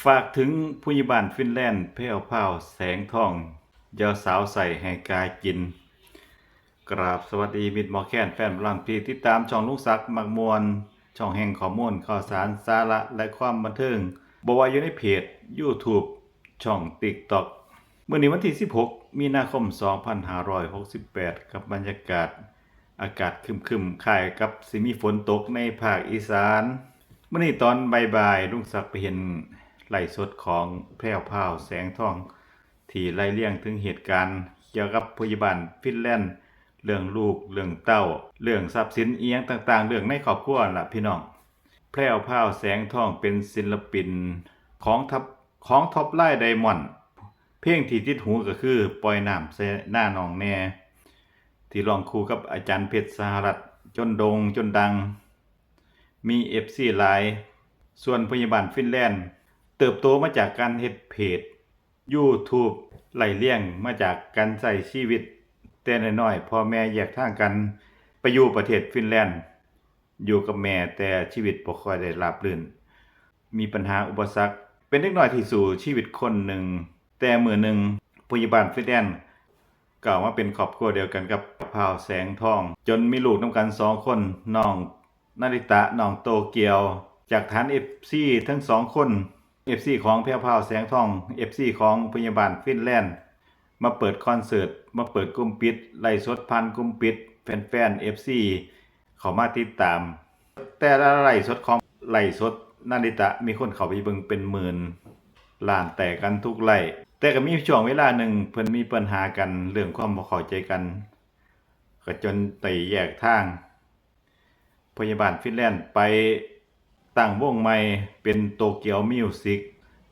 ຝາກເຖິງຜູ້ໃຫຍ່ບ້ານຟິນແລນ ແພວພາວ ແສງທອງ ຢ່າສາວໃສ່ໃຫ້ກາຍກິນ. ກາບສະຫວັດດີມິດໝໍແຄນ ແຟນໝໍລຳທີ່ຕິດຕາມຊ່ອງລຸງສັກມັກມ່ວນ, ຊ່ອງແຫ່ງຂໍ້ມູນ, ຂ່າວສານ, ສາລະ ແລະ ຄວາມບັນເທີງ, ບໍ່ວ່າຢູ່ໃນເພຈ YouTube, ຊ່ອງ TikTok. ມື້ນີ້ວັນທີສິບຫົກ ມີນາຄົມ ສອງພັນຫ້າຮ້ອຍຫົກສິບແປດ ກັບບັນຍາກາດ ອາກາດຄຶມໆ ຄ້າຍກັບຊິມີຝົນຕົກໃນພາກອີສານ. ມື້ນີ້ຕອນບ່າຍໆ ລຸງສັກໄປເຫັນໄລຟ໌ສົດຂອງແພວພາວ ແສງທອງ ທີ່ໄລ່ລຽງເຖິງເຫດການກ່ຽວກັບຜູ້ໃຫຍ່ບ້ານຟິນແລນ, ເລື່ອງລູກ, ເລື່ອງເຕົ້າ, ເລື່ອງຊັບສິນອີ່ຫຍັງຕ່າງໆ, ເລື່ອງໃນຄອບຄົວຫັ້ນລະພີ່ນ້ອງ. ແພວພາວ ແສງທອງ ເປັນສິນລະປິນຂອງທັອບ ຂອງທັອບລາຍໄດມອນ. ເພງທີ່ຕິດຫູກໍຄື ປ່ອຍນ້ຳໃສ່ນານ້ອງແດ່ ທີ່ຮ້ອງຄູ່ກັບອາຈານເພັດ ສະຫະລັດ ຈົນໂດ່ງຈົນດັງ ມີເອັຟຊີຫຼາຍ. ສ່ວນຜູ້ໃຫຍ່ບ້ານຟິນແລນ ເຕີບໂຕມາຈາກການເຮັດເພຈ YouTube ໄລ່ລຽງມາຈາກການໃຊ້ຊີວິດແຕ່ນ້ອຍໆ ພໍ່ແມ່ແຍກທາງກັນໄປຢູ່ປະເທດຟິນແລນ ຢູ່ກັບແມ່ ແຕ່ຊີວິດບໍ່ຄ່ອຍໄດ້ລາບລື່ນ ມີບັນຫາອຸປະສັກ ເປັນເດັກນ້ອຍທີ່ສູ້ຊີວິດຄົນໜຶ່ງ. ແຕ່ມື້ໜຶ່ງ ຜູ້ໃຫຍ່ບ້ານຟິນແລນກໍມາເປັນຄອບຄົວດຽວກັນກັບພາວແສງທອງ ຈົນມີລູກນຳກັນສອງຄົນ ນ້ອງນາລິຕະ ນ້ອງໂຕກຽວ. ຈາກຖານເອັຟຊີທັງສອງຄົນ ເອັຟຊີຂອງແພວພາວແສງທອງ ເອັຟຊີຂອງຜູ້ໃຫຍ່ບ້ານຟິນແລນ ມາເປີດຄອນເສີດ ມາເປີດກຸ່ມປິດ ໄລຟ໌ສົດຜ່ານກຸ່ມປິດ ແຟນໆ ເອັຟຊີ ເຂົ້າມາຕິດຕາມ. ແຕ່ລະໄລຟ໌ສົດຂອງ ໄລຟ໌ສົດນາລິຕະ ມີຄົນເຂົ້າໄປເບິ່ງເປັນໝື່ນ ລ້ານແຕກກັນທຸກໄລຟ໌. ແຕ່ກໍມີຊ່ວງເວລາໜຶ່ງ ເພິ່ນມີບັນຫາກັນເລື່ອງຄວາມບໍ່ເຂົ້າໃຈກັນ ກໍຈົນໄດ້ແຍກທາງ. ພະຍາບານຟິນແລນໄປຕັ້ງວົງໃໝ່ເປັນໂຕກຽວມິວສິກ,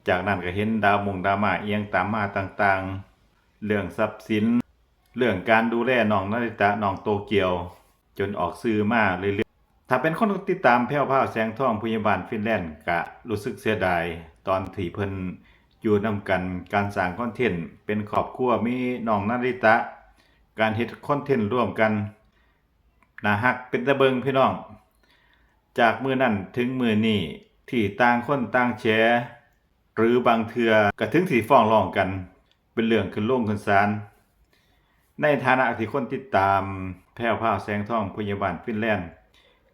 ຈາກນັ້ນກໍເຫັນດາມົງດາມາອີ່ຫຍັງຕາມມາຕ່າງໆ, ເລື່ອງຊັບສິນ, ເລື່ອງການດູແລນ້ອງນາລິຕະ, ນ້ອງໂຕກຽວ, ຈົນອອກສື່ມາເລື້ອຍໆ. ຖ້າເປັນຄົນຕິດຕາມແພວພາວ ແສງທອງ ພະຍາບານຟິນແລນ ກະຮູ້ສຶກເສຍດາຍ ຕອນທີ່ເພິ່ນຢູ່ນຳກັນ ການສ້າງຄອນເທັນເປັນຄອບຄົວ, ມີນ້ອງນາລິຕະ, ການເຮັດຄອນເທັນຮ່ວມກັນ ໜ້າຮັກເປັນຕາເບິ່ງພີ່ນ້ອງ. ຈາກມື້ນັ້ນເຖິງມື້ນີ້ ທີ່ຕ່າງຄົນຕ່າງແຊ ຫຼືບາງເທື່ອກໍເຖິງຊິຟ້ອງຮ້ອງກັນ ເປັນເລື່ອງຂຶ້ນໂຮງຂຶ້ນສານ. ໃນຖານະທີ່ຄົນຕິດຕາມແພວພາວ ແສງທອງ ພະຍາບານຟິນແລນ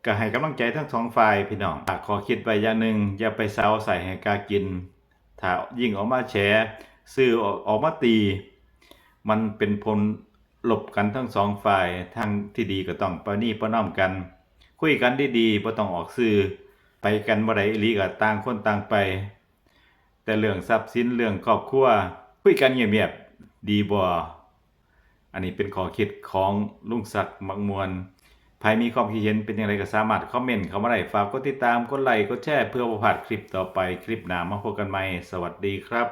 ກໍໃຫ້ກຳລັງໃຈທັງສອງຝ່າຍພີ່ນ້ອງ. ຝາກຂໍ້ຄິດໄວ້ຢ່າງໜຶ່ງ, ຢ່າໄປເຊົາໃສ່ໃຫ້ກາກິນ. ຖ້າຍິ່ງອອກມາແຊ, ສື່ອອກມາຕີ, ມັນເປັນຜົນລົບກັນທັງສອງຝ່າຍ, ທາງທີ່ດີກໍຕ້ອງປະນີປະນອມກັນ, ຄຸຍກັນດີໆ, ບໍ່ຕ້ອງອອກສື່, ໄປກັນບໍ່ໄດ້ອີ່ຫຼີກໍຕ່າງຄົນຕ່າງໄປ. ແຕ່ເລື່ອງຊັບສິນ, ເລື່ອງຄອບຄົວ, ຄຸຍກັນງຽບໆ ດີບໍ່? ອັນນີ້ເປັນຂໍ້ຄິດຂອງລຸງສັກມັກມ່ວນ. ໃຜມີຄວາມຄິດເຫັນເປັນຈັ່ງໃດກໍສາມາດຄອມເມັນເຂົ້າມາໄດ້. ຝາກກົດຕິດຕາມ, ກົດໄລ, ກົດແຊ ເພື່ອບໍ່ພາດຄລິບຕໍ່ໄປ. ຄລິບໜ້າມາພົບກັນໃໝ່. ສະຫວັດດີຄັບ.